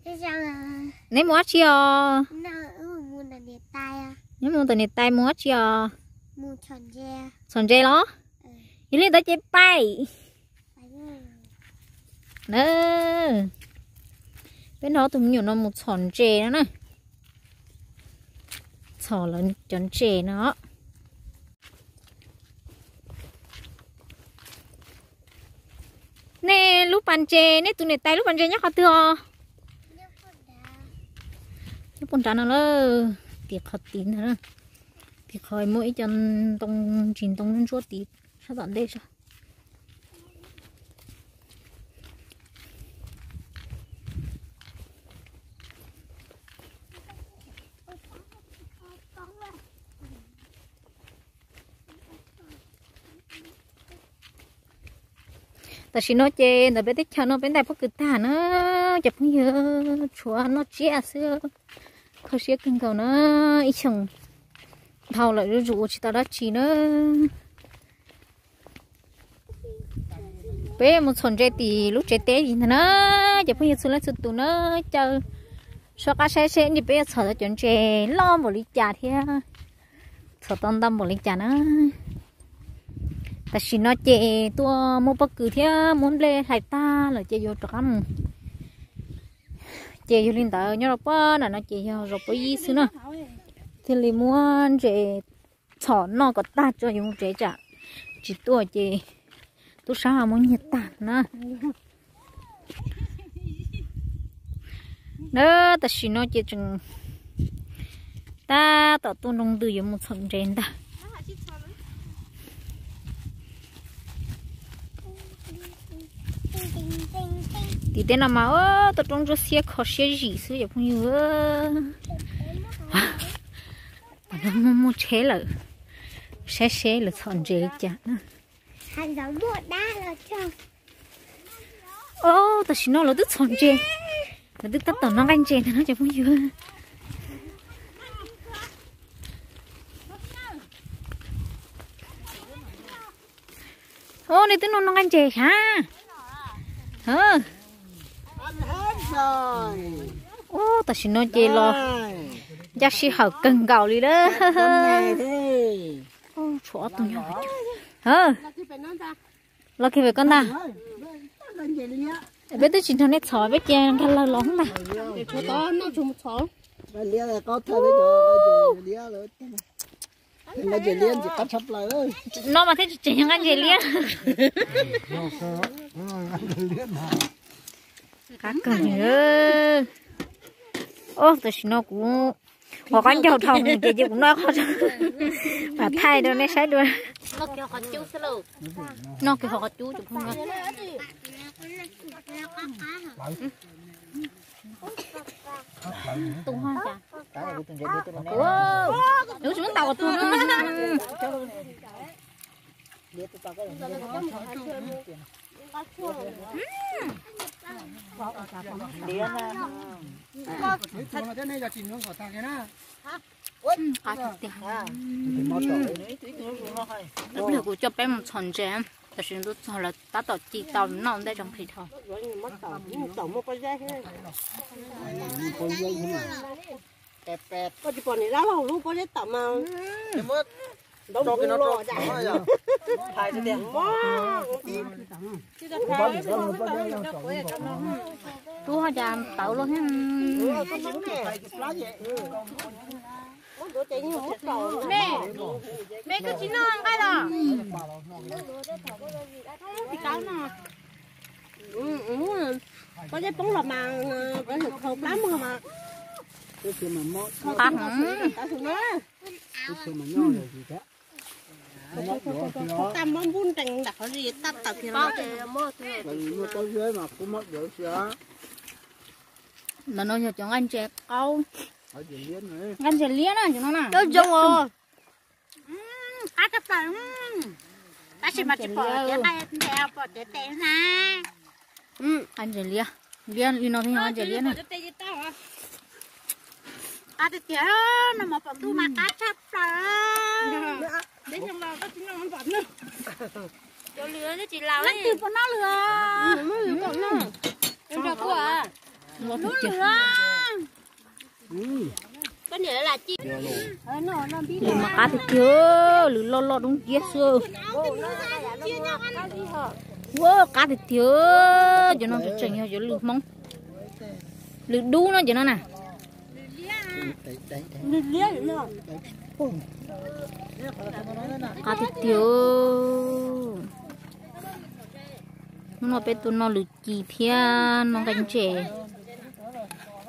Neb mus dab tsi os? Neb mus tom niam tais mus dab tsi os? Txhom ntses los? Yog li ntawd ces pais na. Peb nrog tus me nyuam no mus txhom ntses no na. Txhom lawv cov ntses no. Nej lub pas ntses, nej tus niam tais lub pas ntses nyob qhov twg os? Nyob puag nrad no lawm, tim qhov tid ntag. Tim qhov muaj ib co ntoo, ntsis ntoo ntsuab ntsuab tid sab tom ntej. Tam sim no ces ntawm peb teb chaws no peb ntais pob kws tag na, cov phooj ywg, tshuav noj tsiab xwb. Kho siab kawg nkaus na, ib xyoos dhau lawm zuj zus ua tsis tau dab tsi na. Peb mus txhom ntses tim lub tsev teb ntag na, cov phooj ywg txhua leej txhua tus na, caw soj qab saib seb ntsis peb yuav txhom tau cov ntses loj npaum li cas thiab txhom tau ntau npaum li cas na. Tam sim no ces tuaj muab pob kws thiab muab nplej hlais tag lawm ces yuav rov qab mus. Ces yog li ntawd nyob rau puag nram no ces yog zaum puag ib xwb na, thiaj li muab ntses txhom noj kom tag tso yuav mus tsev tsam tsis tuaj ces tub sab ho muab nyiag tag na. Na, tam sim no ces tseem tab tom tuaj nroo ntws yuav mus txhom ntses ntag. Tim tej no mas ua tau roob ntsuab xiab kho siab zim xwb cov phooj ywg. Muaj muaj tsheb lawm, saib seb lawv txhom ntses li cas na. Ob, tam sim no lawv twb txhom ntses, lawv twb tab tom noj nqaij ntses ntag no cov phooj ywg. Ob, nej twb noj noj nqaij ntses sav. Ub, tam sim no ces los ncaj sij hawm kawg nkaus li lawm. Tshuav ob tug nyob. Los kiag pem koj ntag. Peb twb tsis nrog nej txhom, peb cia nkag lawg los ntag. No mas thiaj tsis tseem yog nqaij ntses liab. Qab kawg. Ob, tam sim no kuv qhov qab ncaug dhau mus ces cia kuv noj qhov, mam thaij rau nej saib dua. Noj kiag qhov cub cov phooj ywg. Tus ho cas? Tus tsis muab tau tus. Qab tiag tiag. Ib pliag kuv coj peb mus txhom ntses, tam sim ntuj txog lawv tab tom ci tau noj ntej tsoom qhis dhau. Koj tsis pom niam dab laug lub pob zeb tom mas ntau ntau los cas. Tub ho cas tawv los thiab. Me, me koj tsis noj nqaij los? Pob zeb poob los mas, khaus plab muag mas. Qab heev. Tab mob npub nrees nram qhov zis tab tawm kiag los. Ntawm no yog cov nqaij ntses qaub, nqaij ntses liab na, cov no na. Qab tshaj plaws, tab sis mas tsis pom tias nqaij ntses, pom tias tes na. Nqaij ntses liab, liab li no thiaj yog nqaij ntses liab na. Qab tiag tiag, noj mov pom ntuj mas qab tshaj plaws. Leej twg puas noj lwm? Nrog kuv. Lwm mas qab tiag tiag, lwm loj loj dub nciab xwb. Ua qab tiag tiag, cov no tseem yog cov lwm Hmoob, lwm dub no cov no na. Qab tiag tiag. Hnub no peb tuaj noj lwm kis thiab noj nqaij ntses.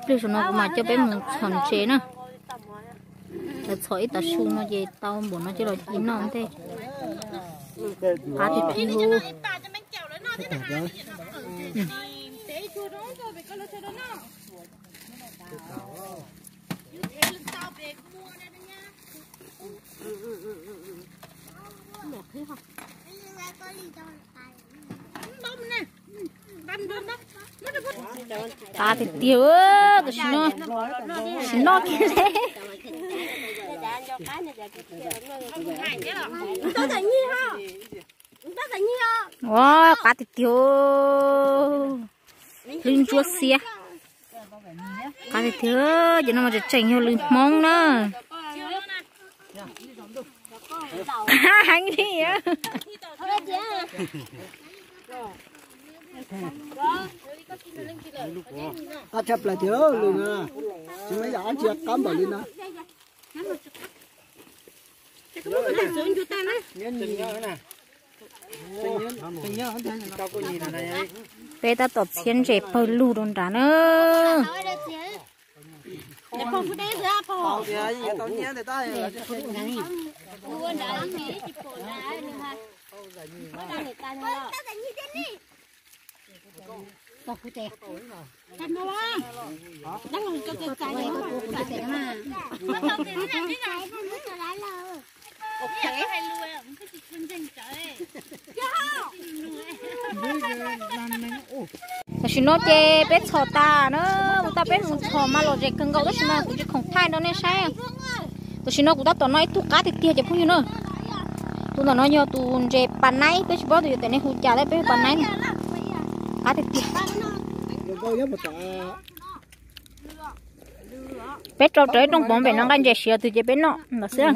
Pliag saum no kuv mam coj peb mus txhom ntses na. Lawv txhom ib tav su no ces tau npaum no coj los ci noj ntej. Qab tiag tiag. Qab tiag tiag, tam sim no, sim no kiag li. Ua qab tiag tiag, lwm ntsuab xiab. Qab tiag tiag, cov no mas tseem yog lwm Hmoob na. Heev li. Qab tshaj plaws tiag lwm na, tsis muaj ib yam dab tsi qab npaum li na. Peb tab tom txhiab ntses pawg lug rau nrad na. Tam sim no ces peb txhom tas na, mus tau peb mus txhom mas lom zem kawg nkaus tab sis mas kuv tsis khoom thaij rau nej saib. Tam sim no kuv tab tom noj ib tug qab tiag tiag cov phooj ywg na. Tus ntawm no yog tus ntses pas naib, peb tsis paub tus yuav tias nej hu cas tab peb hu pas naib. Qab tiag tiag. Peb rau rawv ib rooj pov pem no nqaij ntses siav twg ces peb noj ntawd xwb.